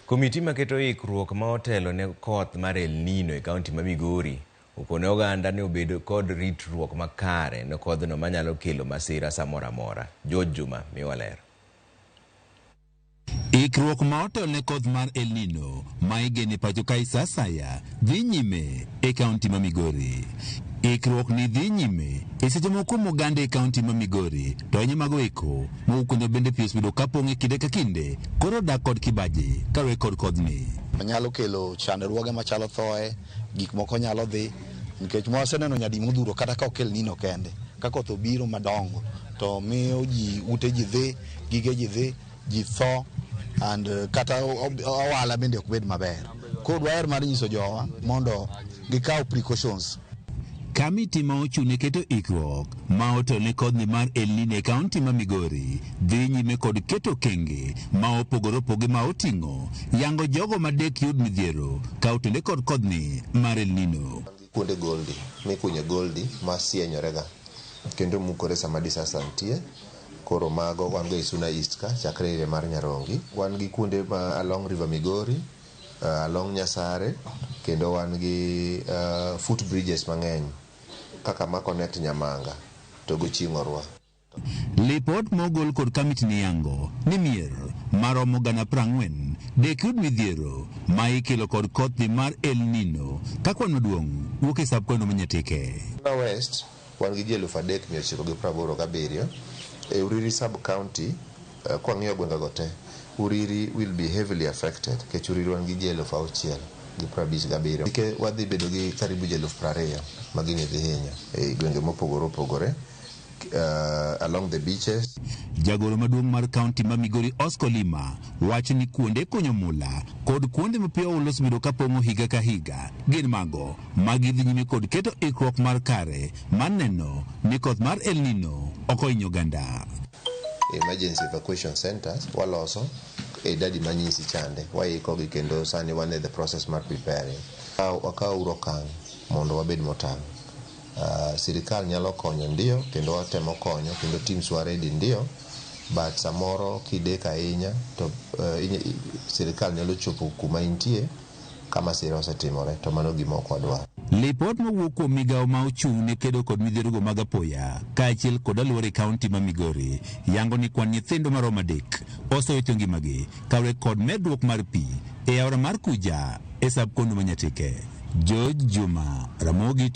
Komiti maketo ikruok ma otelo ne koth mar El Nino e kaunti ma Migori okone oganda ni obed kod ritruok makare ne kodhno manyalo kelo masira samoro amora. George Juma miwa ler. Ikruok ma otelo ne koth mar El Nino ma igeno e pacho kae sa asaya dhi nyime e kaunti ma Migori. Ikruok ni dhi nyime e seche moko kuom oganda e kaunti ma Migori to ahinya mago eko mowuok kuonde bende pi osebedo kapong' e kinde ka kinde koro dak kod kibaji kaluwore kod kodhni. Nyalo kelo chandruoge machalo thoe, gik moko nyalo dhi nikech mwaseneno nyadi modhuro kata ka ok El Nino kende ka koth obiro madongo to miyo ji ute ji dhi, gige ji dhi, ji tho and kata ohala bende ok bed maber. Koro dwaher mar nyiso jowa mondo gikaw precautions. Kamiti ma ochung' ne keto ikruok ma otelo ne kodhni mar El Nino e kaunti ma Migori dhi nyime kod keto okenge ma opogore opogore ma oting'o yango jogo ma dek yud midhiero ka otende kod kodhni mar El Nino. Kuonde goldi mikunye goldi ma sienyorega kendo mukore sama disaster nitie. Koro mago wan go e Suna East ka chakre area mar Nyarongi. Wan gi kuonde ma along River Migori, along Nyasare kendo wan gi foot bridges mang'eny kaka ma connect Nyamanga to go Chieng'orwa. Lipot mogol kod kamiti ni yango ni mier maromo 40,000 dek yud midhiero ma ikelo kod kothni mar El Nino ka kwan maduong' wuok e sub county ma Nyatike. Suna West wan gi ji 3,987. E Uriri sub county kwang'iyo gwengego te, Uriri will be heavily affected nikech Uriri wan gi ji 6,057. Wadhi bedo gi karibu ji 20,000 ma gini dhi hinyo e gwenge mopogore opogore along the beaches. Jagoro maduong' mar kaunti ma Migori Oscar Lima wacho ni kuonde kunyo mula kod kuonde ma pi oula osebedo kapong'o higa ka higa gin mago ma gidhi nyime kod keto ikruok mar kare mar neno ni koth mar El Nino ok ohinyo oganda. Emergency evacuation centers waloso e idadi manyisi chande waikogi kendo sani wan e the process mar preparing. Wakaw uru okang' mondo wabed motang'. Sirikal nyalo konyo ndio kendo watemo konyo kendo teams wa ready ndio but samoro kidek ahinya to sirikal nyalo chopo kuma intie ka masira osetimore to mano gima ok wadwar. Lipot mowuok kuom migawo ma ochung' ne kedo kod midhierogo mag apoya kaachiel kod alwora e kaunti ma Migori yango ni kwan nyithindo maromo 3 osewito ngimagi kaluwore kod medruok mar pi e aora mar Kuja e sub county ma Nyatike. George Juma, Ramogi.